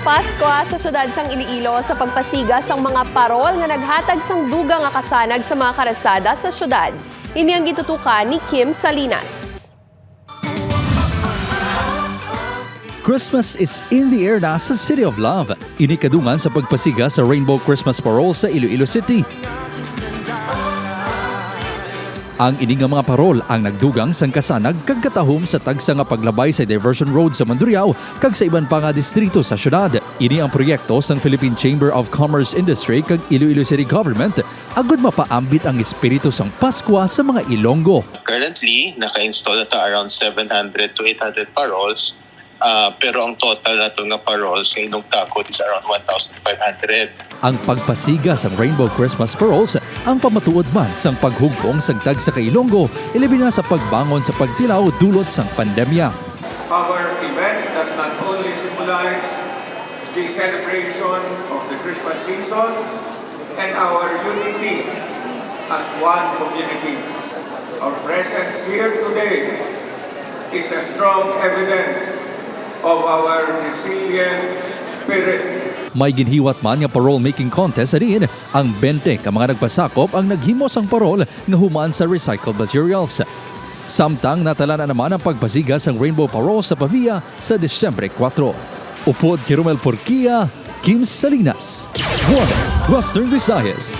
Pasko sa syudad sang Iloilo sa pagpasiga sang mga parol nga naghatag sang dugang nga kasanag sa mga karasada sa syudad. Ini ang gitutukan ni Kim Salinas. Christmas is in the air na sa City of Love. Ini kadungan sa pagpasiga sa Rainbow Christmas Parole sa Iloilo City. Ang ini nga mga parol ang nagdugang sang kasanag kag katahom sa tagsa nga paglabay sa Diversion Road sa Mandurriao kag sa iban pa nga distrito sa syudad. Ini ang proyekto sang Philippine Chamber of Commerce Industry kag Iloilo City Government agud mapaambit ang espiritu sang Paskwa sa mga Ilonggo. Currently, naka-install na ta around 700 to 800 paroles. Pero ang total nato nga paroles nga inugtakod is around 1,500. Ang pagpasiga sang Rainbow Christmas Paroles ang pamatuod man sang paghugpong sang tagsa ka Ilonggo, ilabi na sa pagbangon sa pagtilaw dulot sang pandemya. Our event does not only symbolize the celebration of the Christmas season and our unity as one community. Our presence here today is a strong evidence of our resilient spirit. May ginhiwat man nga parole making contest adiin ang 20 ka mga nagpasakop ang naghimo sang parol nga human sa recycled materials. Samtang natala na naman ang pagpasiga sang Rainbow Parole sa Pavia sa Disyembre 4. Upod kay Romel Porquia, Kim Salinas. One Western Visayas.